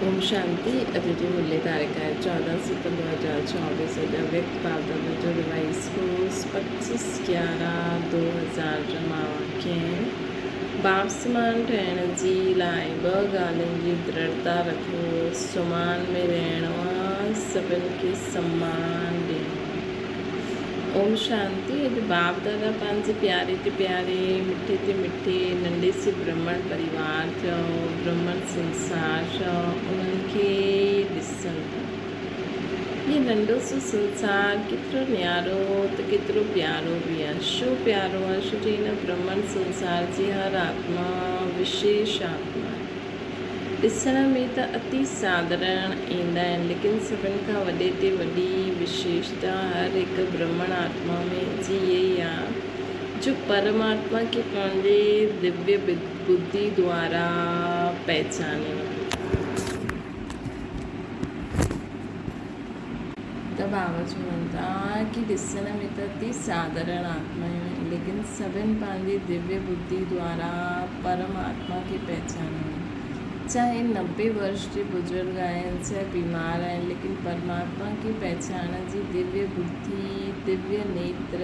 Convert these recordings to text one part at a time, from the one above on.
اوم شانتي اڄ جي مرلي تاريخ آهي 14 ستم 2024 اڄ اويڪت باغ جو ريوائز ڪورس 25 11 2000 ماواکين باپ سمان ٺهڻ جي لاء ٻه ڳالهين جي درڙتا رکو سمان ۾ رهڻو آ سڀن کي سمان ڏيڻو آ. اوم شانتي اڄ باپ دادا پنهنجي پياري تي پياري مٺي تي مٺي ننڍي سي برهمڻ پريوار چئو برهمڻ سنسار چئو انهن کي ڏسن ٿا هي ننڍو سو سنسار ڪيترو نيارو ته ڪيترو پيارو به آ شو پيارو آ شو جي هن برهمڻ سنسار جي هر آتما وشيش آتما آهي. ڏسڻ ۾ ته اتي ساڌارڻ ايندا آهن، ليڪن سڀن کان وڏي تي وڏي وشيشتا هر هڪ برهمڻ آتما ۾ جي اها ئي آ جو پرماتما کي پنهنجي دويه ٻڌي دوارا پهچاني وٺو. ته بابا چون ٿا ڪي ڏسڻ ۾ ته اتي ساڌارڻ آتمائون آهن، ليڪن سڀن پنهنجي دويه ٻڌي دوارا پرم آتما کي پهچانيو آهي. چاهي 90 ورش جي بزرگ آهن، چاهي بيمار آهن، ليڪن پرماتما کي پهچانڻ جي دويه ٻڌي، دويه نيتر،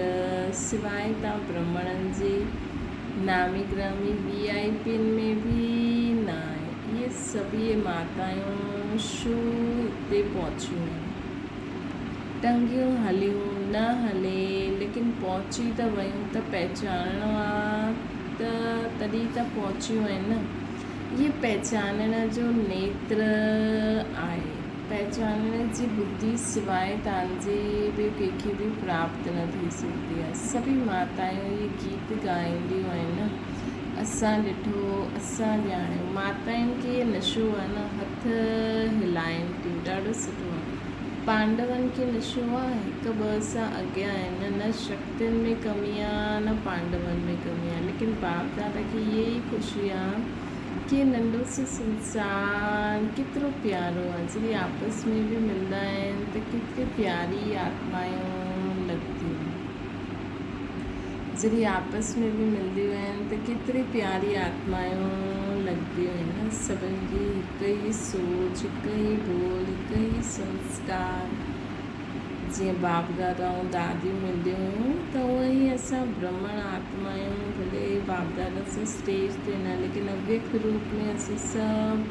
سواء تان برهمڻن جي نامي گرامي وي آء پين ۾ به نه آهي. اهي سڀيئي ماتايون شو هتي پهچيون آهن. ٽنگيون هليون نه هلي ليڪن پهچي ته ويون ته پهچانڻو آ ته تڏهن ته پهچيون آهن نه. اهي پهچانڻ جو نيتر آهي. پهچانڻ جي ٻڌي سواء تانجي ٻيو ڪنهن کي به پراپت نه ٿي سگهندي آهي. سڀيئي ماتايون اهي گيت ڳائينديون آهن نه. اسان ڏٺو، اسان ڄاڻيو. ماتائن کي اهي نشو آ نه، هٿ هلائين ٿيون. ڏاڍو سٺو آ. پانڊون کي نشو آ، هڪ ٻه سان اڳيان آهن. نه شڪتين ۾ ڪمي آ، نه پانڊون ۾ ڪمي آ. ليڪن باپ دادا کي اهي ئي خوشي آ ڪي ننڍو سو سنسار ڪيترو پيارو آ. جڏهن آپس ۾ به ملندا آهن ته ڪيتري پياري آتمائون لڳنديون آهن. جڏهن آپس ۾ به ملنديون آهن ته ڪيتري پياري آتمائون لڳنديون آهن. سڀن جي هڪ ئي سوچ، هڪ ئي ٻول، هڪ ئي سنسڪار. جيئن باپ دادا ۽ داديون ملنديون هيون ته اونئن ئي اسان برهمڻ آتمايون ڀلي باپ دادا سان اسٽيج تي نه ليڪن اويڪت روپ ۾ اسين سڀ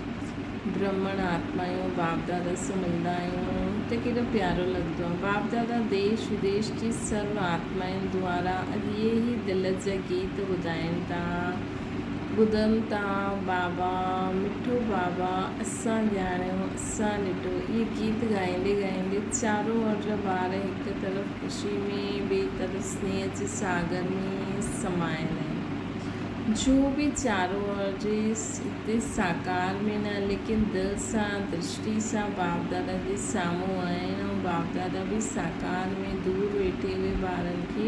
برهمڻ آتمايون باپ دادا سان ملندا آهيون ته ڪيڏو پيارو لڳندو آهي. باپ دادا ديش وديش جي سرو آتمائن دوارا اڄ اهي ئي دل جا گيت ٻڌائين ٿا، ٻڌن ٿا، بابا، مٺو بابا، اسان ڄاڻيو، اسان ڏٺو. اهي گيت ڳائيندي ڳائيندي چارو اور جا ٻار هڪ طرف خوشي ۾ ٻئي طرف سنيهه جي ساگر ۾ سمايل آهن. جو به چارو اور جي هتي ساڪار ۾ نه ليڪن دل سان درشٽي سان باپ دادا جي سامهون آهن ۽ باپ دادا به ساڪار ۾ دور ويٺي اهي ٻارن کي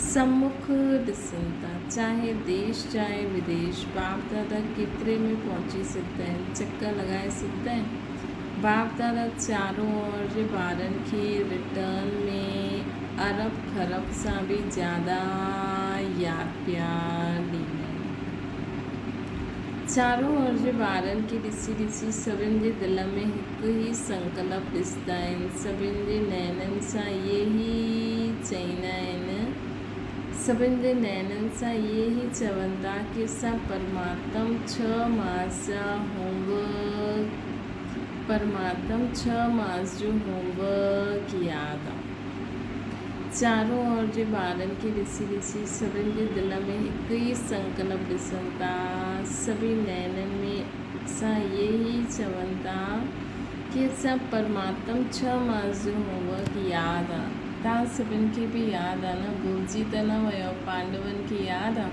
سمک ڏسن ٿا چاهي ديش چاهي وديش باپ دادا ڪيتري ۾ پهچي سگهندا آهن چڪر لڳائي سگهندا آهن باپ دادا چارو اور جي ٻارن کي رٽرن ۾ ارب کرب سان به زياده ياد پيا ڏيندا آهن. چارو اور جي ٻارن کي ڏسي ڏسي سڀن جي دل ۾ هڪ ئي سنڪلپ ڏسندا آهن، سڀن جي نينن سان اهي ئي چئيندا آهن، سڀن جي نينن سان اهي ئي چون ٿا ڪي اسان پرماتم ڇهه ماس جا هوم ورڪ پرماتم ڇهه ماس جو هوم ورڪ ياد آ. چارو اور جي ٻارن کي ڏسي ڏسي سڀن جي دل ۾ هڪ ئي سنڪلپ ڏسن ٿا، سڀئي نينن ۾ سان اهي ئي چون ٿا ڪي اسان پرماتم ڇهه ماس جو هوم ورڪ ياد آ. توهان سڀن کي به ياد آ نه؟ ڀلجي ته نه ويو؟ پانڊون کي ياد آ؟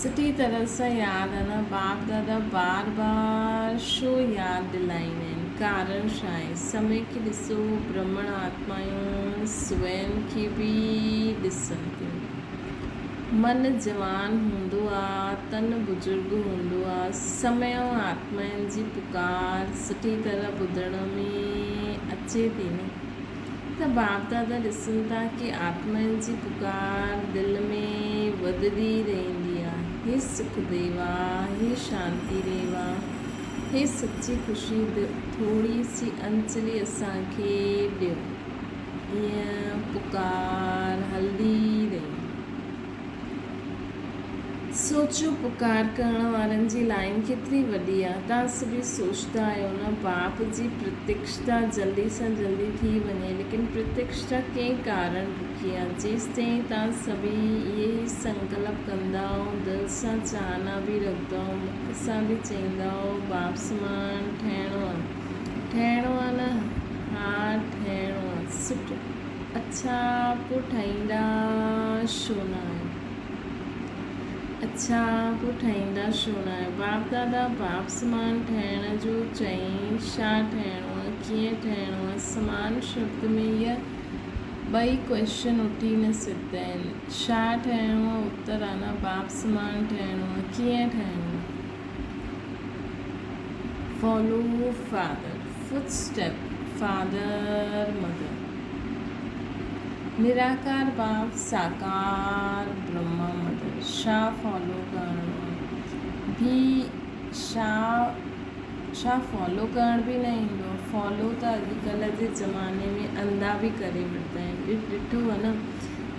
سٺي طرح سان ياد آ نه؟ باپ دادا بار بار شو ياد ڏلائيندا آهن؟ ڪارڻ ڇا آهي؟ سمي کي ڏسو، برهمڻ آتمائون سوين کي به ڏسن ٿيون. من جوان هوندو آ، تن بزرگ هوندو آ. سمي ۽ آتمائن جي پڪار سٺي طرح ٻڌڻ ۾ اچي ٿي نه؟ ته باپ دادا ڏسن ٿا ڪي آتمائن جي پڪار دل ۾ وڌندي رهندي آ. هي سک ديوا، هي شانتي ديوا، هي سچي خوشي ٿوري سي انچلي اسان کي ڏيو. ائين پڪار هلندي رهي. سوچيو پڪار ڪرڻ وارن جي لائين ڪيتري وڏي آ. توهان سڀئي سوچدا آهيو نه باپ جي پرتڪشتا جلدي سان جلدي ٿي وڃي ليڪن پرتڪشتا ڪنهن ڪارڻ رڪي آ. جيستائين توهان سڀئي اهي ئي سنڪلپ ڪندائو دل سان چاهنا به رکندائو مک سان به چئيندائو باپ سمان ٺهڻو آ. ٺهڻو آ نه؟ ها ٺهڻو آ. سٺو. اڇا پوء ٺاهيندا ڇو نه آهيو؟ اڇا پوء ٺاهيندا ڇو نه آهيو؟ باپ دادا باپ سمان ٺاهڻ جو چئين، ڇا ٺاهڻو آهي، ڪيئن ٺاهڻو آهي؟ سمان شبد ۾ اهي ٻئي ڪوئسچن اٺي نه سگهندا آهن. ڇا ٺاهڻو آهي اتر آهي نه باپ سمان ٺاهڻو آهي، ڪيئن ٺاهڻو آهي؟ Follow father, footstep, father mother. نراڪار باپ ساڪار برهما مدر. ڇا فالو ڪرڻو آ ڀي ڇا ڇا فالو ڪرڻ به نه ايندو آ فالو ته اڄڪلهه جي زماني ۾ انڌا به ڪري وٺندا آهن ڏٺو آ نه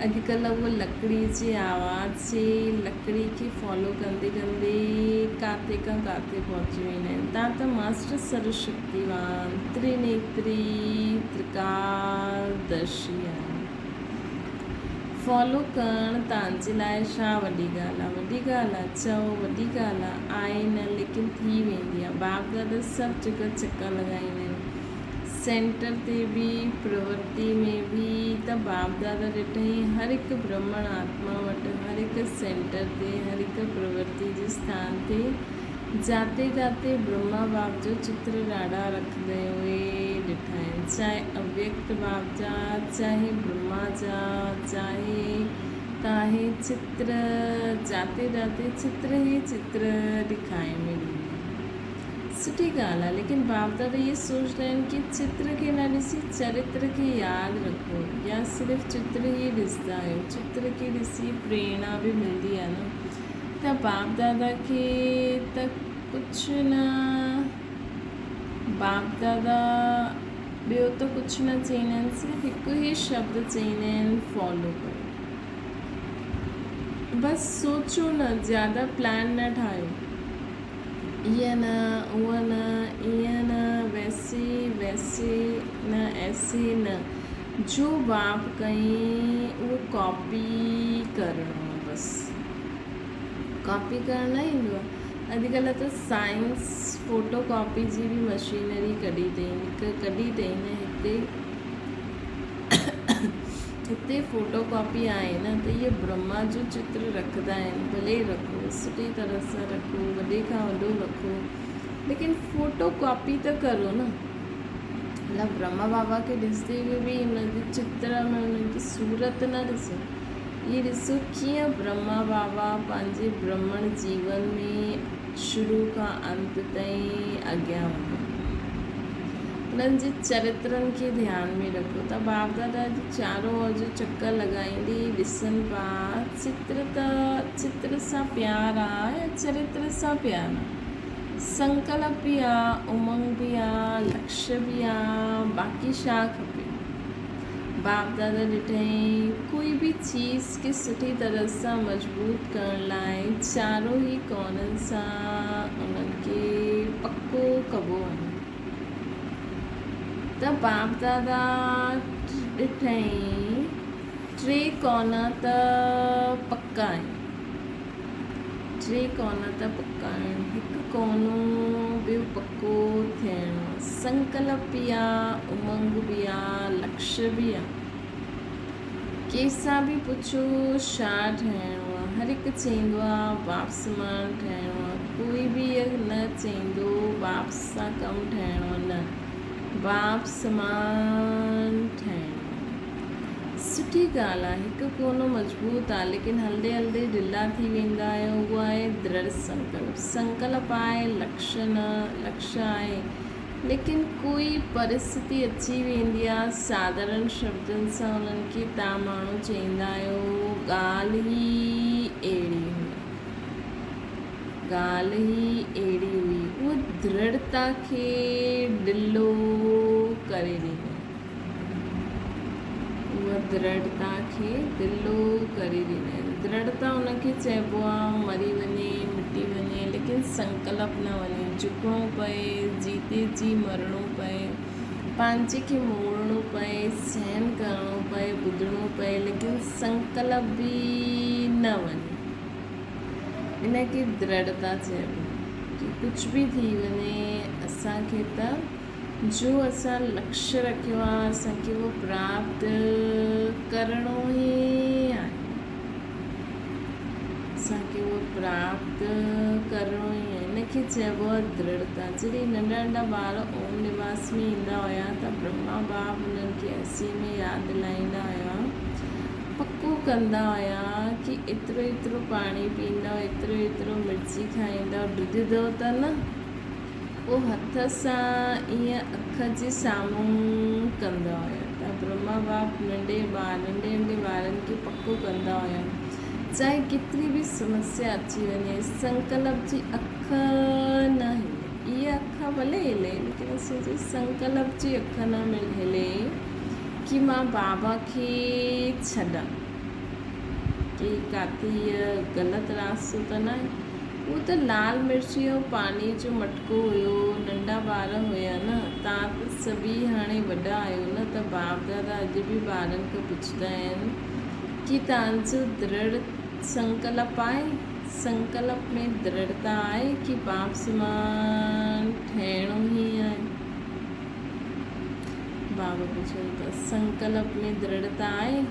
اڄڪلهه اهو لڪڙي جي آواز جي لڪڙي کي فالو ڪندي ڪندي ڪاٿي کان ڪاٿي پهچي ويندا آهن تان ته ماسٽر سرو شڪتيوان ترينيتري ترڪال درشي آهن فالو ڪرڻ تان جي لاء ڇا وڏي ڳالهه آ وڏي ڳالهه آ چئو وڏي ڳالهه آ آهي نه ليڪن ٿي ويندي آ باپ دادا سڀ جڳهه چڪر لڳائيندا آهن سينٽر تي به پرورتي ۾ به ته باپ دادا ڏٺائين هر هڪ برهمڻ آتما وٽ هر هڪ سينٽر تي هر هڪ پرورتي جي اسٿان تي جاتي تاتي برهما باپ جو چتر ڏاڍا رکندي هئي ڏٺائين چاهي اويڪت باپ جا چاهي برهما جا چاهي تاهي چتر جاتي تاتي چتر ئي چتر ڏکائي ۾ ڏيندا. سٺي ڳالهه آهي ليڪن باپ دادا اهي سوچندا آهن ڪي چتر کي نه ڏسي چرتر کي ياد رکو يا صرف چتر ئي ڏسندا آهيو چتر کي ڏسي پريرڻا به ملندي آهي نه ته باپ دادا کي ته ڪجهه نه باپ دادا ٻيو ته ڪجهه نه چئيندا آهن صرف هڪ ئي شبد چئيندا آهن فالو ڪرو بس سوچو نه زياده پلان نه ٺاهيو ايئن نه، اونئن نه، ايئن نه، ويسي، ويسي نه، ايسي نه، جو باپ ڪئين اهو ڪاپي ڪرڻو آ بس. ڪاپي ڪرڻ نه ايندو آ. اڄڪلهه ته سائنس فوٽو ڪاپي جي به مشينري ڪڍي اٿئين، هڪ ڪڍي اٿئين نه هتي. هتي فوٽو ڪاپي آهي نه ته اهي برهما جو چتر رکندا آهن ڀلي رکو سٺي طرح سان رکو وڏي کان وڏو رکو ليڪن فوٽو ڪاپي ته ڪرو نه مطلب برهما بابا کي ڏسندي به به ان جي چتر ۾ ان جي صورت نه ڏسو اهي ڏسو ڪيئن برهما بابا پنهنجي برهمڻ جيون ۾ شروع کان انت تائين اڳيان وڌيا. انهن جي چرترن کي ڌيان ۾ رکو ته باپدادا جي چارو اور جو چڪر لڳائيندي ڏسن پيا چتر ته چتر سان پيار آ يا چرتر سان پيار آ. سنڪلپ به آ، امنگ به آ، لڪشيه به آ، باقي ڇا کپي. باپدادا ڏٺائين ڪوئي به چيز کي سٺي طرح سان مضبوط ڪرڻ لاء چارو ئي ڪونن سان انهن کي پڪو ڪبو آهي ته باپدادا ڏٺائين ٽي ڪونا ته پڪا آهن. ٽي ڪونا ته پڪا آهن. هڪ ڪونو به پڪو ٿيڻو. سنڪلپ به آ، امنگ به آ، لڪشيه به آ. ڪنهن سان به پڇو ڇا ٺهڻو آ، هر هڪ چئيندو آ باپ سمان ٺهڻو آ. ڪوئي به نه چئيندو باپ سان ڪم ٺهڻو آ، نه باپ سمان ٺهڻو آ. سٺي ڳالهه آهي هڪ ڪونو مضبوط آهي ليڪن هلندي هلندي ڍلا ٿي ويندا آهيو اهو آهي درڙ سنڪلپ سنڪلپ آهي لڪشيه نه لڪشيه آهي ليڪن ڪوئي پرسٿتي اچي ويندي آهي ساڌارڻ شبدن سان انهن کي تان ماڻهو چئيندا آهيو ڳالهه ئي اهڙي هئي ڳالهه ئي اهڙي هئي اهو درڙتا کي ڍلو ڪري ڏيندا آهن. اها درڙتا کي ڍلو ڪري ڏيندا آهن. درڙتا ان کي چئبو آهي مري وڃي، مٽي وڃي، ليڪن سنڪلپ نه وڃي، جهڪڻو پئي، جيتي جي مرڻو پئي، پنهنجي کي موڙڻو پئي، سهن ڪرڻو پئي، ٻڌڻو پئي، ليڪن سنڪلپ به نه وڃي. ان کي درڙتا چئبو آهي ڪي ڪجهه به ٿي وڃي اسان کي ته جو اسان لڪش رکيو آهي اسان کي اهو پراپت ڪرڻو ئي آهي. اسان کي اهو پراپت ڪرڻو ئي آهي. ان کي چئبو آهي درڙتا. جڏهن ننڍا ننڍا ٻار اوم نواس ۾ ايندا هيا ته برهما باب انهن کي هسي ۾ ياد دلائيندا هيا، پڪو ڪندا هيا ڪي ايترو ايترو پاڻي پيئندؤ، ايترو ايترو مرچي کائيندؤ، ڊڄندؤ ته نه؟ پوء هٿ سان ائين اک جي سامهون ڪندا هيا ته برهما باپ ننڍي ٻار ننڍي ننڍي ٻارن کي پڪو ڪندا هيا چاهي ڪيتري به سمسيا اچي وڃي سنڪلپ جي اک نه هلي اها اک ڀلي هلي ليڪن اسان جي سنڪلپ جي اک نه هلي ڪي مان بابا کي ڇڏان ڪي ڪاٿي هيء غلط راستو ته ناهي. اهو ته لال مرچيء جو پاڻيء جو مٽڪو هيو. ننڍا ٻار هيا نه. تان ته سڀيئي هاڻي وڏا آهيو نه ته باپ دادا اڄ به ٻارن کان پڇندا آهن ڪي تان جو درڙ سنڪلپ آهي؟ سنڪلپ ۾ درڙتا آهي ڪي باپ سمان ٺهڻو ئي آهي؟ بابا پڇن ٿا سنڪلپ ۾ درڙتا آهي؟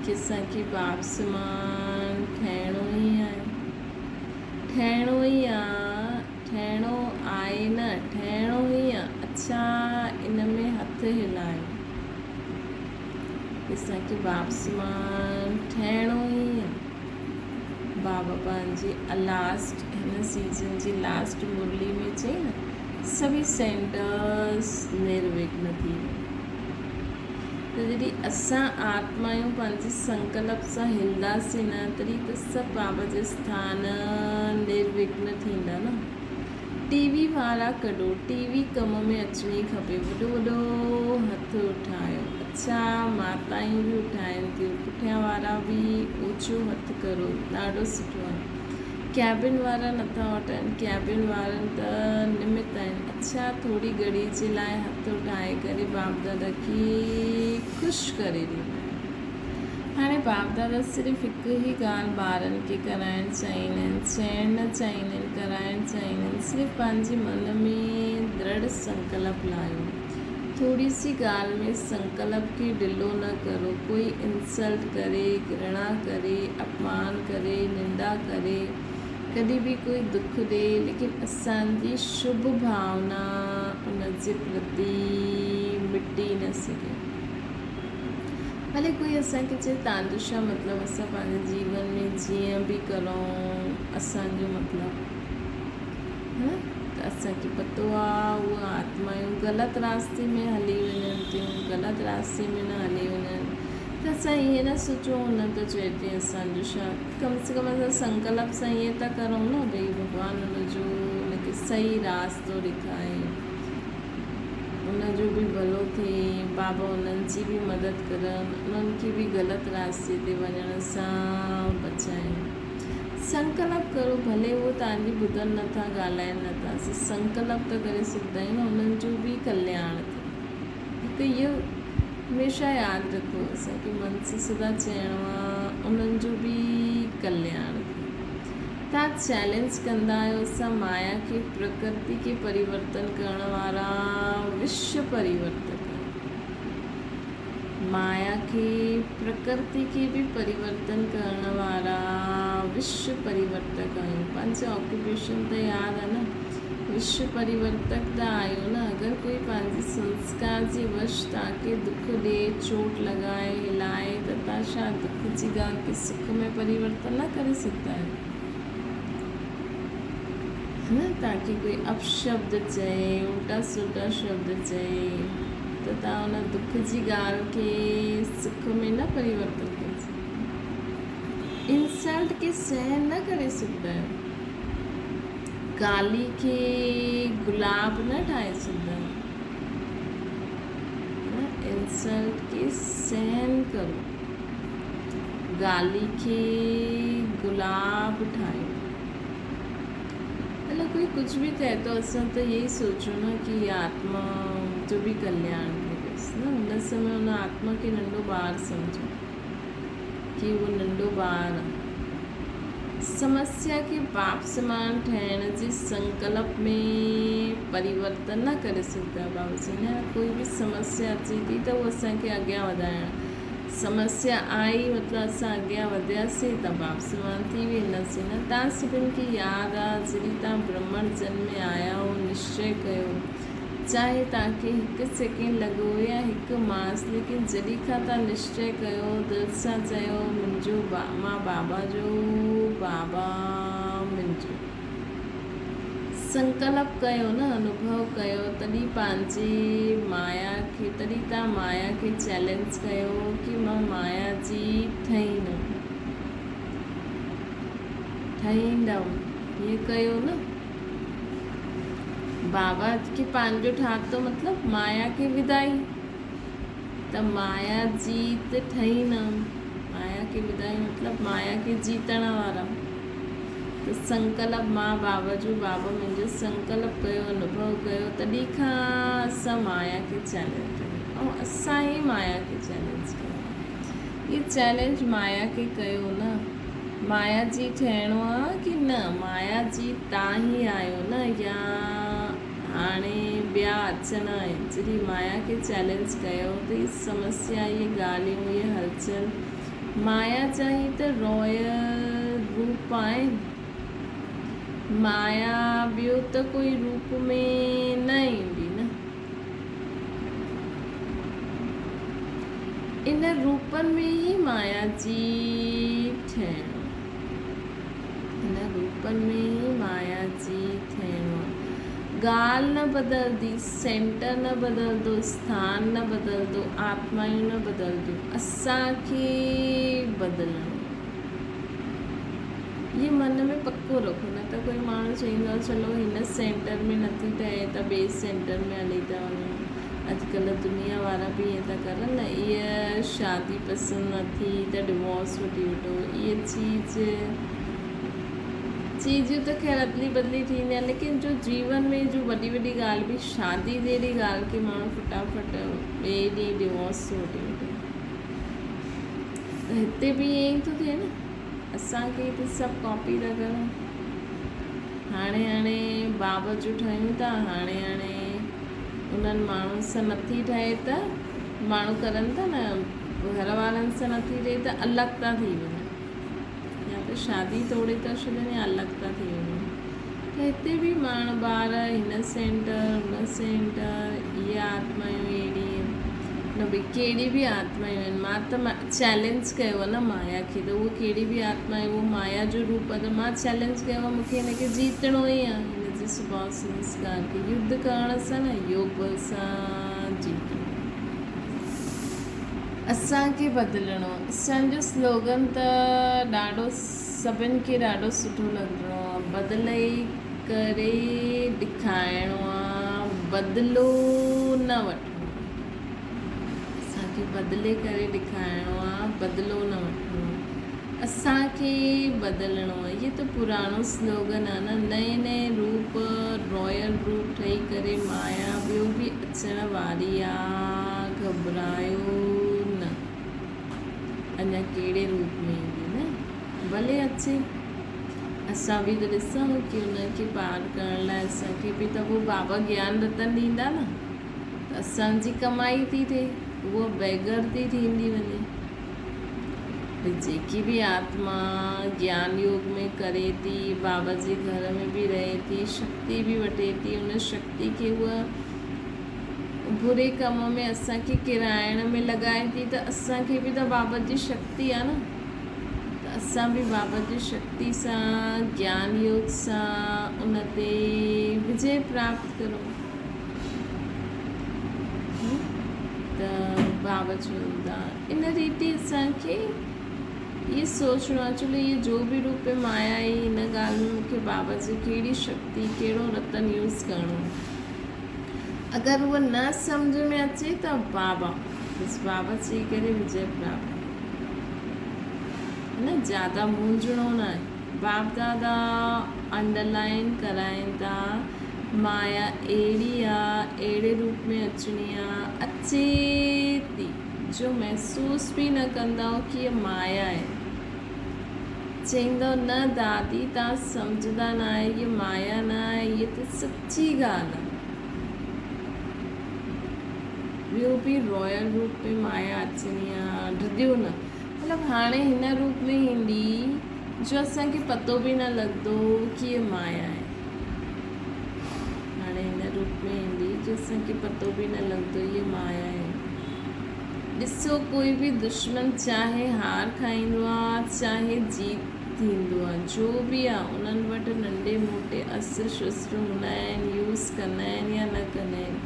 ڪي اسان کي باپ سمان ٺهڻو ئي آهي. ٺهڻو ئي آ، ٺهڻو آهي نه، ٺهڻو ئي آ. اڇا ان ۾ هٿ هلايو. اسان کي باپ سمان ٺهڻو ئي آ. بابا پنهنجي لاسٽ هن سيزن جي لاسٽ مرلي ۾ چئي نه سڀئي سينٽرس نروگن ٿي ويا. ته جڏهن اسان آتمائون پنهنجي سنڪلپ سان هلنداسين نه تڏهن ته سڀ بابا جا اسٿان نروگن ٿيندا نه. ٽي وي وارا ڪڍو، ٽي وي ڪم ۾ اچڻي کپي. وڏو وڏو هٿ اٺايو. اڇا ماتائون به اٺائين ٿيون. پٺيان وارا به اوچو هٿ ڪرو. ڏاڍو سٺو آهي. ڪيبن وارا نٿا اٺائين. ڪيبن وارن ته نمت آهن. اڇا ٿوري گهڙي جي لاء هٿ اٺائي ڪري باپ دادا کي خوش ڪري ڏيندا آهن. هاڻي باپ دادا صرف هڪ ئي ڳالهه ٻارن کي ڪرائڻ چاهيندا آهن، چئڻ نه چاهيندا آهن، ڪرائڻ چاهيندا آهن، صرف پنهنجي من ۾ درڙ سنڪلپ لاهيو. ٿوري سي ڳالهه ۾ سنڪلپ کي ڍلو نه ڪرو. ڪوئي انسلٽ ڪري، گهرڻا ڪري، اپمان ڪري، نندا ڪري، ڪڏهن به ڪوئي دک ڏي، ليڪن اسان جي شڀ ڀاونا ان جي پرتي مٽي نه سگهي. ڀلي ڪوئي اسان کي چئي تان جو ڇا مطلب، اسان پنهنجي جيون ۾ جيئن به ڪرون اسان جو مطلب هي نه ته اسان کي پتو آ اهي آتمائون غلط راستي ۾ هلي وڃن ٿيون، غلط راستي ۾ نه هلي وڃن ته اسان ائين نه سوچون هن ته چئي ٿي اسان جو ڇا، ڪم سي ڪم اسان سنڪلپ سان ائين ته ڪرون نه ڀئي ڀڳوان ان جو ان کي صحيح راستو ڏيکاري ان جو به ڀلو ٿئي بابا انهن جي به مدد ڪرن انهن کي به غلط راستي تي وڃڻ سان بچائين سنڪلپ ڪرو ڀلي اهو توهان جي ٻڌن نٿا ڳالهائن نٿا اسان سنڪلپ ته ڪري سگهندا آهيون نه انهن جو به ڪلياڻ ٿئي هڪ اهو هميشه ياد رکو اسان کي من سان سدا چئڻو آ انهن جو به ڪلياڻ ٿئي. توهان چئلينج ڪندا آهيو اسان مايا کي پرڪرتي کي پريورتن ڪرڻ وارا وشو پريورتڪ آهيون. مايا کي پرڪرتي کي به پريورتن ڪرڻ وارا وشو پريورتڪ آهيون. پنهنجي آڪيوپيشن ته ياد آ نه. وشو پريورتڪ ته آهيو نه. اگر ڪوئي پنهنجي سنسڪار جي وش توهان کي دک ڏئي، چوٽ لڳائي، هلائي ته توهان ڇا دک جي ڳالهه کي سک ۾ پريورتن نه ڪري سگهندا آهيو؟ هه نه؟ توهان کي ڪوئي اپشبد چئي، الٽا سلٽا شبد چئي ته توهان ان دک جي ڳالهه کي سک ۾ نه پريورتن ڪري سگهندا آهيو. انسلٽ کي سهن نه ڪري سگهندا آهيو. گالي کي گلاب نه ٺاهي سگهندا. نه انسلٽ کي سهن ڪرو، گالي کي گلاب ٺاهيو. مطلب ڪوئي ڪجهه به چئي ٿو اسان ته اهي ئي سوچون نه ڪي آتما جو به ڪلياڻ ٿئي بس نه ان سمي ان آتما کي ننڍو ٻار سمجهو ڪي اهو ننڍو ٻار آ. سمسيا کي باپ سمان ٺهڻ جي سنڪلپ ۾ پريورتن نه ڪري سگهندا. بابا چئي نه ڪوئي به سمسيا اچي ٿي ته اهو اسان کي اڳيان وڌائڻ سمسيا آئي مطلب اسان اڳيان وڌياسين ته باپ سمان ٿي وينداسين نه تان سڀن کي ياد آ جڏهن تان برهمڻ جنم ۾ آيا هو نشچي ڪيو چاهي توهان کي هڪ سيڪنڊ لڳو يا هڪ ماس، ليڪن جڏهن کان توهان نشچي ڪيو، دل سان چيو، منهنجو مان بابا جو، بابا منهنجو. سنڪلپ ڪيو نه، انوڀو ڪيو، تڏهن پنهنجي مايا کي، تڏهن توهان مايا کي چئلينج ڪيو ڪي مان مايا جي ٺهيندم، ٺهيندم، ائين ڪيو نه. بابا کي پنهنجو ٺاهتو مطلب مايا کي ودائي ته مايا جيت ٺهي نه مايا کي ودائي مطلب مايا کي جيتڻ وارا ته سنڪلپ مان بابا جو بابا منهنجو سنڪلپ ڪيو انوڀو ڪيو تڏهن کان اسان مايا کي چئلينج ڪيو ۽ اسان ئي مايا کي چئلينج ڪيو هي چئلينج مايا کي ڪيو نه مايا جي ٺهڻو آ ڪي نه مايا جي تان ئي آهيو نه يا هاڻي ٻيا اچڻا آهن جڏهن مايا کي چئلينج ڪيو ته هي سمسيا هي ڳالهيون هي هلچل مايا جا ئي ته رائل روپ آهن مايا ٻيو ته ڪوئي روپ ۾ نه ايندي نه. ان روپن ۾ ئي مايا جي ٿيڻو. ان روپن ۾ ئي مايا جي ٿيڻو. ڳالهه نه بدلدي، سينٽر نه بدلدو، اسٿان نه بدلدو، آتمائون نه بدلديون، اسان کي بدلڻو. اهي من ۾ پڪو رکو نه ته ڪوئي ماڻهو چئيندو آهي چلو هن سينٽر ۾ نٿي ٺهي ته ٻئي سينٽر ۾ هلي ٿا وڃون اڄڪلهه دنيا وارا به ائين ٿا ڪرن نه اها شادي پسند نه ٿي ته ڊوورس وٺي وٺو اهي چيز چيزون ته خير ادلي بدلي ٿيندي آهي ليڪن جو جيون ۾ جو وڏي وڏي ڳالهه به شادي جهڙي ڳالهه کي ماڻهو فٽافٽ ٻئي ڏينهن ڊوورس ٿو وٺي وٺي ته هتي به ائين ئي ٿو ٿئي نه اسان کي ته سڀ ڪاپي ٿا ڪرن هاڻي هاڻي باب جو ٺهيون ٿا هاڻي هاڻي انهن ماڻهن سان نٿي ٺهي ته ماڻهو ڪرن ٿا نه گهر وارن سان نٿي ٺهي ته الڳ ٿا ٿي وڃن يا ته شادي توڙي ٿا ڇڏن يا الڳ ٿا ٿي وڃن ته هتي به ماڻهو ٻار هن سينٽر هن سينٽر اها آتمايون اهڙي نه ڀئي ڪهڙي به آتمايون آهن مان ته چئلينج ڪيو آهي نه مايا کي ته اهو ڪهڙي به آتما آهي اهو مايا جو روپ آهي ته مان چئلينج ڪيو آهي مونکي هن کي جيتڻو ئي آهي هن جي سڀاء سنسڪار کي يڌ ڪرڻ سان نه يوگ بل سان جيتڻو اسان کي بدلڻو اسان جو سلوگن ته ڏاڍو سڀن کي ڏاڍو سٺو لڳندو آ بدلي ڪري ڏکائڻو آ بدلو نه وٺڻو آ اسان کي بدلي ڪري ڏکائڻو آ بدلو نه وٺڻو آ اسان کي بدلڻو آ هي ته پراڻو سلوگن آ نه نئين نئين روپ رائل روپ ٺهي ڪري مايا ٻيو به اچڻ واري آ گهٻرايو نه. اڃا ڪهڙي روپ ۾ ايندي نه؟ ڀلي اچي. اسان به ته ڏسون ڪي ان کي پار ڪرڻ لاء اسان کي به ته هو بابا گيان رتن ڏيندا نه ته اسان جي ڪمائي ٿي ٿئي اها بيگر ٿي ٿيندي وڃي. ڀئي جيڪي به آتما گيان يوگ ۾ ڪري ٿي، بابا جي گهر ۾ به رهي ٿي، شڪتي به وٺي ٿي، ان شڪتي کي هوء بري ڪم ۾ اسان کي ڪيرائڻ ۾ لڳائي ٿي ته اسان کي به ته بابا جي شڪتي آ نه ته اسان به بابا جي شڪتي سان گيان يوگ سان ان تي وجي پراپت ڪرون ته بابا چون ٿا ان ريتي اسان کي اهي سوچڻو آ چلو اهي جو به روپ مايا آئي ان ڳالهه ۾ مونکي بابا جي ڪهڙي شڪتي ڪهڙو رتن يوز ڪرڻو. اگر اهو نه سمجهه ۾ اچي ته بابا بس بابا چئي ڪري وجي پراپت نه زياده مونجهڻو نه آهي. باپ دادا انڊرلائن ڪرائين ٿا مايا اهڙي آ اهڙي روپ ۾ اچڻي آ اچي ٿي جو محسوس به نه ڪندؤ ڪي هيء مايا آهي. چئيندؤ نه دادي تان سمجهندا نه آهيو هيء مايا نه آهي هيء ته سچي ڳالهه آهي. ٻيو به رائل روپ ۾ مايا اچڻي آ ڊڄو نه. مطلب هاڻي هن روپ ۾ ايندي جو اسان کي پتو به نه لڳندو ڪي هيء مايا آهي. هاڻي هن روپ ۾ ايندي جو اسان کي پتو به نه لڳندو هيء مايا آهي. ڏسو ڪوئي به دشمن چاهي هار کائيندو آ چاهي جيت ٿيندو آ جو به آ انهن وٽ ننڍي موٽي استر شستر هوندا آهن يوز ڪندا آهن يا نه ڪندا آهن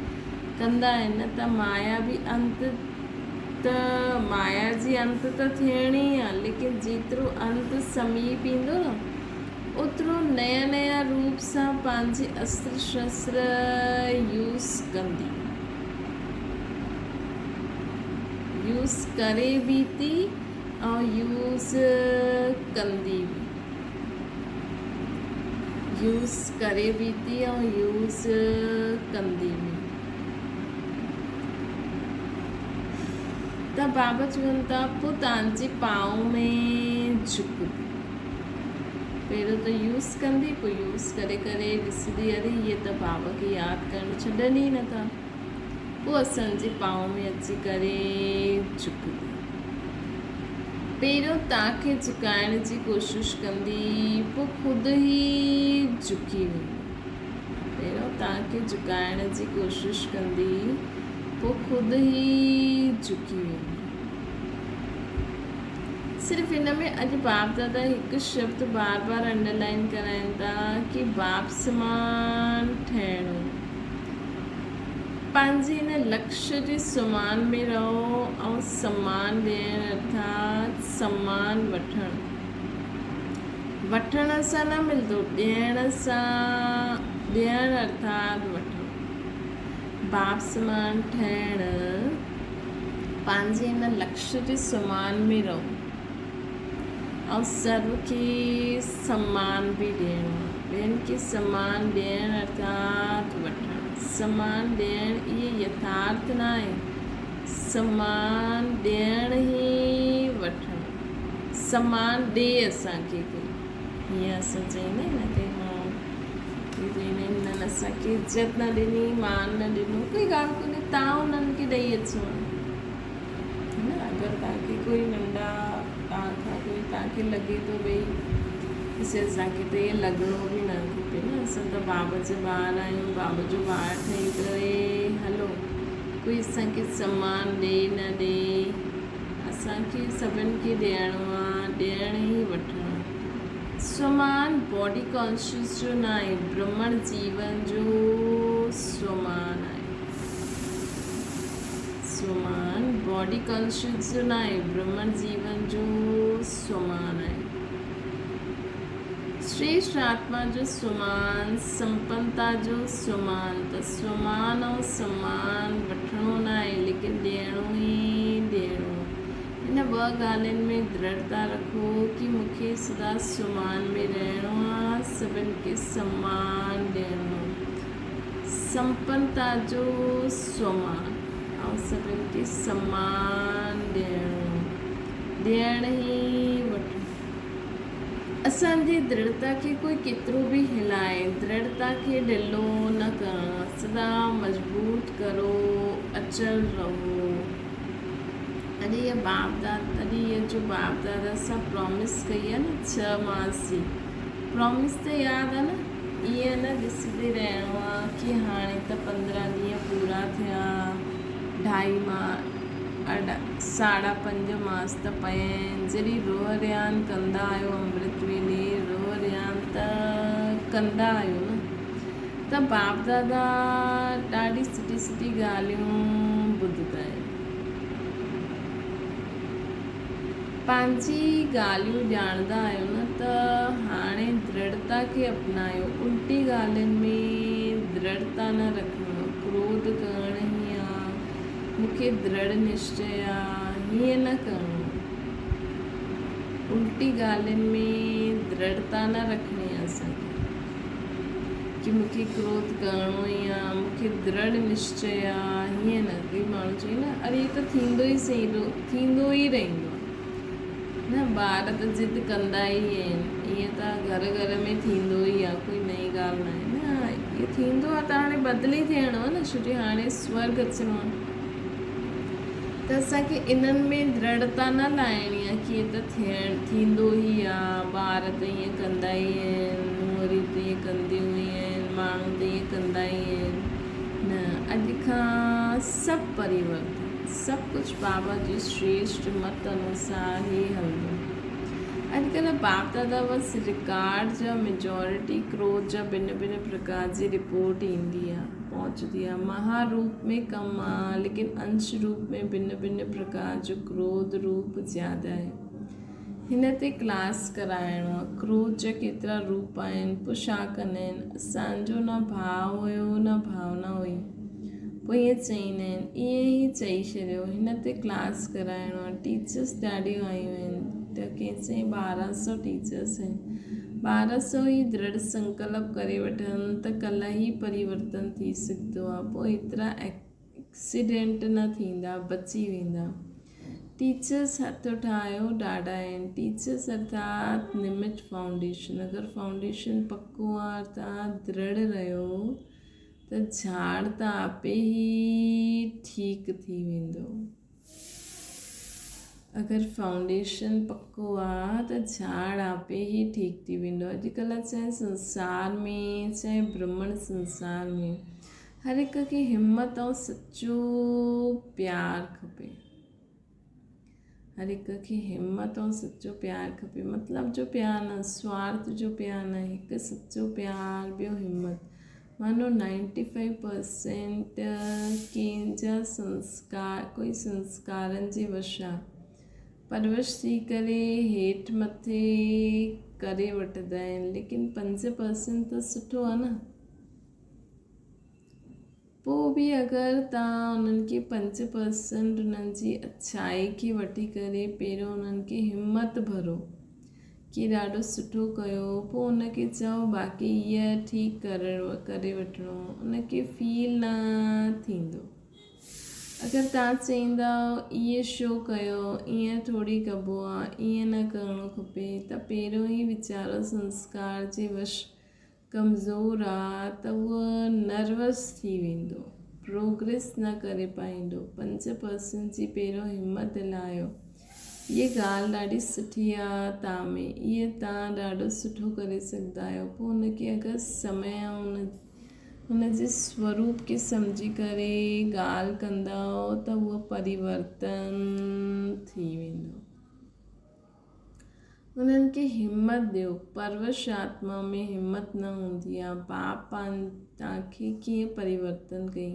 ڪندا آهن نه ته مايا به انت ته مايا جي انت ته ٿيڻي آ ليڪن جيترو انت سميپ ايندو نه اوترو نيا نيا روپ سان پنهنجي استر شستر يوز ڪندي. يوز ڪري به ٿي ۽ يوز ڪندي به. يوز ڪري به ٿي ۽ يوز ڪندي به. ته بابا چون ٿا پوء تان جي پانء ۾ جهڪبي. پهريون ته يوز ڪندي پوء يوز ڪري ڪري ڏسندي اري هيء ته بابا کي ياد ڪرڻ ڇڏن ئي نٿا. پوء اسان جي پانء ۾ اچي ڪري جهڪندي. پهريون تان کي جهڪائڻ جي ڪوشش ڪندي پوء خود ئي جهڪي ويندي. پهريون تان کي جهڪائڻ جي ڪوشش ڪندي پوء خود ئي جهڪي ويندي. صرف ان ۾ اڄ باپ دادا هڪ شبد بار بار انڊر لائن ڪرائين ٿا ڪي باپ سمان ٺهڻو. پنهنجي ان لڪش جي سمان ۾ رهو ۽ سمان ڏيڻ ارٿات سمان وٺڻ. وٺڻ سان نه ملندو ڏيڻ سان ڏيڻ ارٿات وٺڻ. باپ سمان ٺهڻ پنهنجي ان لڪش جي سمان ۾ رهو ۽ سرو کي سمان به ڏيڻو آهي. ٻين کي سمان ڏيڻ ارٿات وٺڻ. سمان ڏيڻ اهي يٿارٿ نه آهي. سمان ڏيڻ ئي وٺڻ. سمان ڏي اسان کي ڪوئي. هيئن اسان چئيندا آهيون نه ڪي ها هي چئيندا آهن هنن اسان کي عزت نه ڏني مان نه ڏنو ڪوئي ڳالهه ڪونهي تان انهن کي ڏئي اچو نه اگر تان کي ڪوئي ننڍا تان کان ڪوئي تان کي لڳي ٿو ڀئي ڏسي اسان کي ته ائين لڳڻو به نه کپي نه اسان ته باب جا ٻار آهيون باب جو ٻار ٺهي ڪري هلو ڪوئي اسان کي سمان ڏي نه ڏي اسان کي سڀن کي ڏيڻو آ، ڏيڻ ئي وٺڻو. سومان باڊي ڪانشس جو ناهي، برهمڻ جيون جو سومان آهي. سومان باڊي ڪانشس جو ناهي، برهمڻ جيون جو سومان آهي. شريشٺ آتما جو سومان، سمپنتا جو سومان ته سومان ۽ سمان وٺڻو ناهي ليڪن ڏيڻو ئي ڏيڻو. هن ٻه ڳالهين ۾ درڙتا رکو ڪي مون کي سدا سومان ۾ رهڻو آ، سڀن کي سمان ڏيڻو آ. سمپنتا جو سومان ۽ سڀن کي سمان ڏيڻو آ. ڏيڻ ئي وٺڻو. اسان جي درڙتا کي ڪوئي ڪيترو به هلائي، درڙتا کي ڍلو نه ڪرڻو آهي، سدا مضبوط ڪرو، اچل رهو. اڄ هيء باپ دادا، اڄ هيء جو باپ دادا سان پرامس ڪئي آهي نه ڇهه ماس جي پرامس ته ياد آهي نه؟ ائين نه ڏسندي رهڻو آهي ڪي هاڻي ته 15 ڏينهن پورا ٿيا، ڍائي ماس. ساڍا پنج ماس ته پيا آهن. جڏهن روح ريان ڪندا آهيو امرت ويلي روح ريان ته ڪندا آهيو نه ته باپ دادا ڏاڍي سٺي سٺي ڳالهيون ٻڌندا آهن. پنهنجي ڳالهيون ڄاڻندا آهيو نه ته هاڻي درڙتا کي اپنايو الٽي ڳالهين ۾ درڙتا نه رکڻو. ڪروڌ ڪرڻ ئي آ، مون کي درڙ نشچي آ، هيئن نه ڪرڻو آ. الٽي ڳالهين ۾ درڙتا نه رکڻي آ اسان کي ڪي مون کي ڪروڌ ڪرڻو ئي آ، مون کي درڙ نشچي آ، هيئن نه. ڪوئي ماڻهو چئي نه اري هي ته ٿيندو ئي سهي ٿيندو ئي رهندو آ. نه ٻار ته ضد ڪندا ئي آهن ائين ته گهر گهر ۾ ٿيندو ئي آهي ڪوئي نئين ڳالهه نه آهي نه اهو ٿيندو آهي ته هاڻي بدلي ٿيڻو آهي نه ڇو جو هاڻي سورگ اچڻو آهي ته اسانکي انهن ۾ درڙتا نه لاهڻي آهي ڪي ته ٿيڻ ٿيندو ئي آهي ٻار ته ائين ڪندا ئي آهن نونهريون ته ائين ڪنديون ئي آهن ماڻهو ته ائين ڪندا ئي آهن نه اڄ کان سڀ پريورتن سڀ ڪجهه بابا جي شريشٽ مت انوسار ئي هلندو. اڄڪلهه باپ دادا وس رڪارڊ جا ميجارٽي ڪروڌ جا ڀن ڀن پرڪار جي رپورٽ ايندي آ پهچندي آ. مها روپ ۾ ڪم آ ليڪن انش روپ ۾ ڀن ڀن پرڪار جو ڪروڌ روپ زياده آهي. هن تي ڪلاس ڪرائڻو آ. ڪروڌ جا ڪيترا روپ آهن، پوء ڇا ڪندا آهن؟ اسان جو نه ڀاء هيو نه ڀاونا هئي. پوء ائين چئيندا آهن. ائين ئي چئي ڇڏيو. هن تي ڪلاس ڪرائڻو آ. ٽيچرس ڏاڍيون آيون آهن ته ڪنهن چيائين 12 سئو ٽيچرس آهن. 12 سئو ئي درڙ سنڪلپ ڪري وٺن ته ڪلهه ئي پريورتن ٿي سگهندو آ. پوء ايترا ايڪسيڊنٽ نه ٿيندا، بچي ويندا. ٽيچرس هٿ اٺايو ڏاڍا آهن. ٽيچرس ارٿات نمت فائونڊيشن. اگر فائونڊيشن پڪو آ ارٿات درڙ رهيو ته جھاڙ ته آپي ئي ٺيڪ ٿي ويندو. اگر فائونڊيشن پڪو آ ته جھاڙ آپي ئي ٺيڪ ٿي ويندو. اڄڪلهه چاهي سنسار ۾ چاهي برهمڻ سنسار ۾ هر هڪ کي همت ۽ سچو پيار کپي. هر هڪ کي همت ۽ سچو پيار کپي. مطلب جو پيار نه، سوارٿ جو پيار نه، هڪ سچو پيار ٻيو همت. مانو نائنٽي فائيو پرسينٽ ڪنهن جا سنسڪار ڪوئي سنسڪارن جي وش آ. پرورش ٿي ڪري هيٺ مٿي ڪري وٺندا آهن ليڪن 5% ته سٺو آ نه. پوء به اگر توهان انهن کي 5% انهن جي اڇائي کي وٺي ڪري پهريون انهن کي همت ڀرو ڪي ڏاڍو سٺو ڪيو پوء ان کي چئو باقي هيء ٺيڪ ڪري وٺڻو ان کي فيل نه ٿيندو اگر توهان چئيندؤ ائين شو ڪيو ائين ٿوري ڪبو آ ائين نه ڪرڻو کپي ته پهريون ئي ويچارو سنسڪار جي وش ڪمزور آ ته اهو نروس ٿي ويندو، پروگريس نه ڪري پائيندو، 5% جي پهريون همت دلايو، هيء ڳالهه ڏاڍي سٺي آ تان ۾ اهي تان ڏاڍو سٺو ڪري سگهندا آهيو، پوء ان کي اگر سمي ۽ ان جي سوروپ کي سمجهي ڪري ڳالهه ڪندؤ ته اهو پريورتن ٿي ويندو. انهن کي همت ڏيو. پرورش آتما ۾ همت نه هوندي آ. باپ پاڻ توهان کي ڪيئن پريورتن ڪئي؟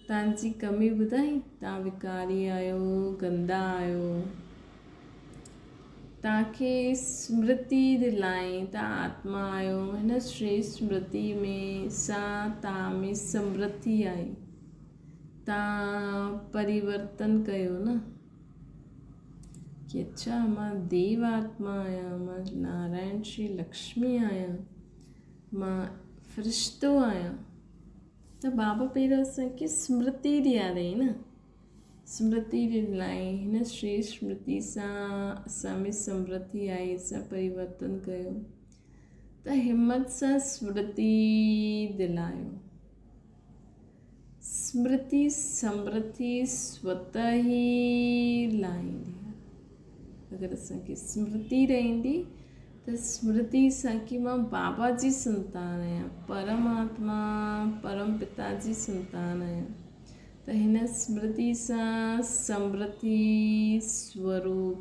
توهان جي ڪمي ٻڌائي؟ توهان وڪاري آهيو، گندا آهيو. توهان کي سمرتي دلائي توهان آتما آهيو. هن شريشٽ سمرتي ۾ سان توهان ۾ سمرتي آئي. توهان پريورتن ڪيو نه. ڪي اڇا مان ديو آتما آهيان، مان نارائڻ شري لڪشمي آهيان، مان فرشتو آهيان. ته بابا پهريون اسان کي سمرتي ڏياريائين نه، سمرتي ڏنائين. هن شري سمرتي سان اسان ۾ سمرتي آئي، اسان پريورتن ڪيو. ته همت سان سمرتي دلايو. سمرتي سمرتي سوته ئي لاهيندي آهي. اگر اسان کي سمرتي رهندي ته سمرتي سان ڪي مان بابا جي سنتان آهيان، پرماتما پرم پتا جي سنتان آهيان ته هن سمرتي سان سمرتي سوروپ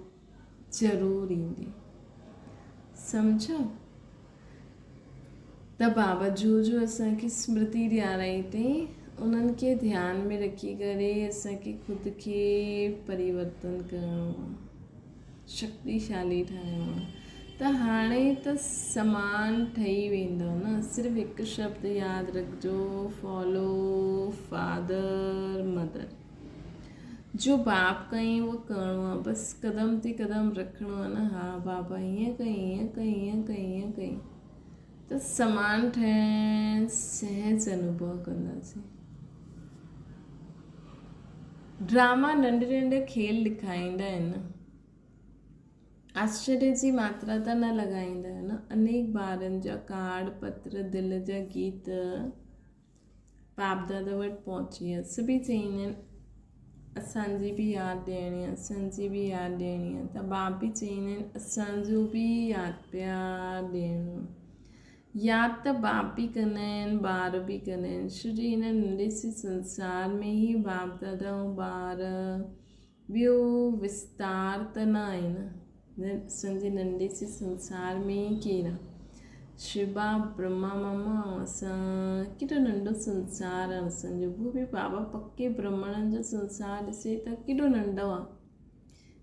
ضرور ايندي. سمجهيو؟ ته بابا جو جو اسان کي سمرتي ڏيارائين تي انهن کي ڌيان ۾ رکي ڪري اسان کي خود کي پريورتن ڪرڻو آ، شڪتيشالي ٺاهڻو آ ته هاڻي ته سامان ٺهي ويندو نه. صرف هڪ شبد ياد رکجو، فالو فائر. Father mother. جو باپ ڪيائين اهو ڪرڻو آ، بس قدم تي قدم رکڻو آ نه، ها بابا هيئن ڪئي هيئن ڪئي هيئن ڪئي هيئن ڪئي ته سامان ٺهڻ سهج انوڀو ڪنداسين. ڊراما ننڍي ننڍي کيل ڏکائيندا آهن نه، آشچريه جي ماترا ته نه لڳائيندا آهيو نه، انيڪ ٻارن جا ڪارڊ پتر دل جا گيت باپ دادا وٽ پهچي ويا. سڀئي چئيندا آهن اسان جي به ياد ڏيڻي آهي، اسان جي به ياد ڏيڻي آهي ته باپ به چئيندا آهن اسان جو به ياد پيار ڏيڻو آهي. ياد ته باپ به ڪندا آهن ٻار به ڪندا آهن. ڇو جو هن ننڍي سي سنسار ۾ ئي باپ دادا ۽ ٻار ٻيو وستار ته نه آهي نه. اسان جي ننڍي سي سنسار ۾ ئي ڪير آ. شبا، برهما ماما ۽ اسان ڪيڏو ننڍو سنسار آ اسان جو. هو به بابا پڪي برهمڻن جو سنسار ڏسي ته ڪيڏو ننڍو آ.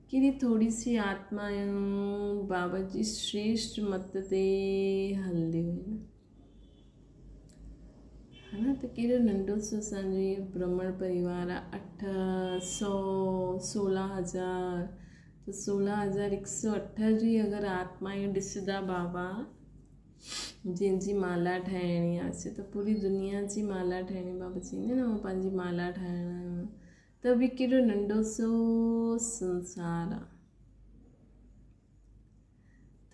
ڪيڏي ٿوري سي آتما آهيون بابا جي شريشٽ مت تي هلنديون آهن. ها نه ته ڪيڏو ننڍو سو اسان جو هي برهمڻ پريوار آ اٺ سو سولهان هزار ته سولهان هزار هڪ سو اٺ جي اگر آتمائون ڏسندا بابا جنهن جي مالا ٺاهڻي آ سي ته پوري دنيا جي مالا ٺاهڻي بابا چئيندا نه مان پنهنجي مالا ٺاهڻ آيو آهيان ته به ڪيڏو ننڍو سو سنسار آ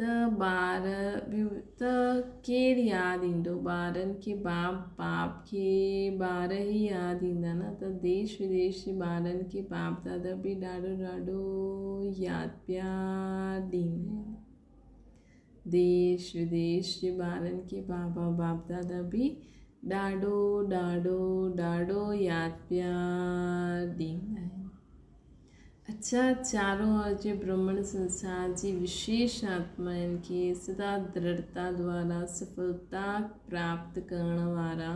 ته ٻار به ته ڪير ياد ايندو ٻارن کي باپ باپ کي ٻار ئي ياد ايندا نه ته ديش وديش جي ٻارن کي باپ دادا به ڏاڍو ڏاڍو ياد پيا ڏيندا آهن ديش وديش جي ٻارن کي بابا باپ دادا به ڏاڍو ڏاڍو ڏاڍو ياد پيا ڏيندا آهن. اڇا چارون اور جي برهمڻ سنسار جي وشيش آتمائن کي سدا درڙتا دوارا سڦلتا پراپت ڪرڻ وارا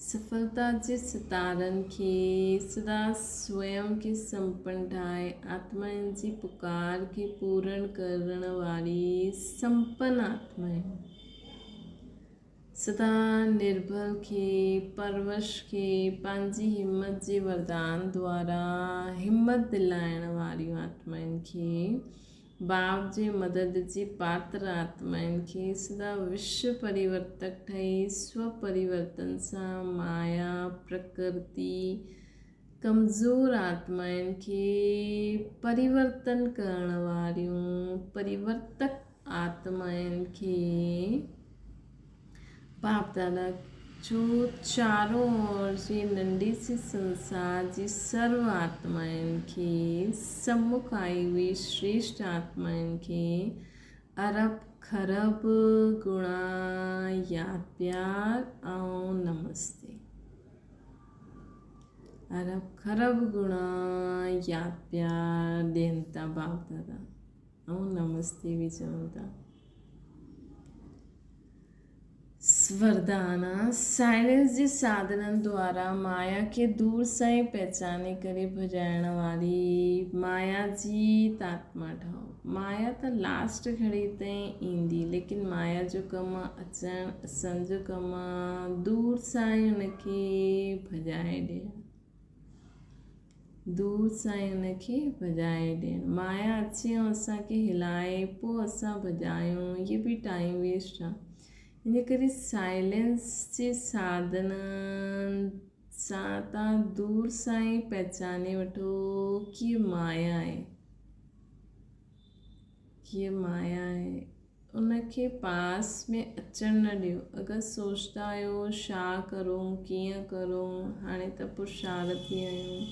سڦلتا جي ستارن کي سدا سويم کي سمپن ٺاهي آتمائن جي پڪار کي پورڻ ڪرڻ واري سمپن آتمائن سدا نربل کي، پرورش کي، پنهنجي همت جي وردان دوارا همت دلائڻ واريون آتمائن کي، باپ جي مدد جي پاتر آتمائن کي سدا وشو پريورتڪ ٺهي سو پريورتن سان مايا، پرڪرتي، ڪمزور آتمائن کي پريورتن ڪرڻ واريون پريورتڪ آتمائن کي باپ دادا جو چارون اور جي ننڍي سي سنسار جي سرو آتمائن کي سمک آئي هئي شريشٽ آتمائن کي ارب کرب گڻا ياد پيار ۽ نمستي. ارب کرب گڻا ياد پيار ڏين ٿا باپ دادا ۽ نمستي به چون ٿا. وردان، سائنس جي ساڌنن دوارا مايا کي دور سان ئي پهچاني ڪري ڀڄائڻ واري مايا جي آتما ٺاهو. مايا ته لاسٽ گهڙي تائين ايندي ليڪن مايا جو ڪم آ اچڻ اسان جو ڪم آ دور سان ئي ان کي ڀڄائي ڏيڻ. دور سان ئي ان کي ڀڄائي ڏيڻ. مايا اچي ۽ اسان کي هلائي پوء اسان ڀڄايون اهي به ٽائيم ويسٽ آ. ان ڪري سائلنس جي ساڌنن سان تان دور سان ئي پهچاني وٺو ڪي مايا آهي. ڪي مايا آهي. ان کي پاس ۾ اچڻ نه ڏيو. اگر سوچدا آهيو ڇا ڪرون ڪيئن ڪرون هاڻي ته پرشارٿي آهيون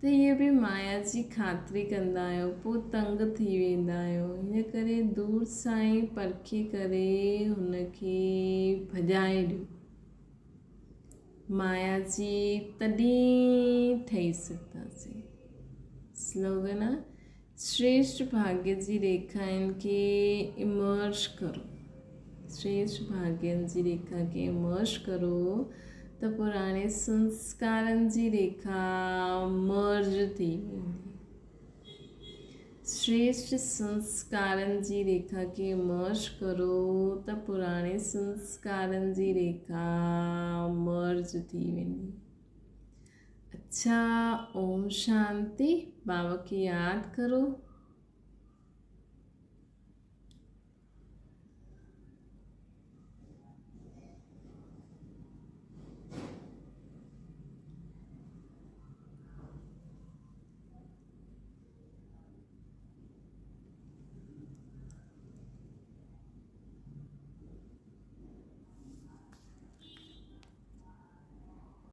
ته اهي به مايا جي خاطري ڪندا آهيو پوء تنگ ٿي ويندا آهيو ان ڪري دور سان ئي پرکي ڪري هن کي ڀڄائي ڏيو. مايا جي تڏهن ٺهي سگهنداسين. سلوگن آ شريشٽ ڀاڳيه جي ريکائن کي امرج ڪرو. شريشٽ ڀاڳين جي ريکا کي امرج ڪرو ته پراڻي سنسڪارن جي ريکا مرج ٿي ويندي. شريشٽ سنسڪارن جي ريکا کي مرج ڪرو ته پراڻي سنسڪارن جي ريکا مرج ٿي ويندي. अच्छा, ओम शांति। बाबा की याद करो।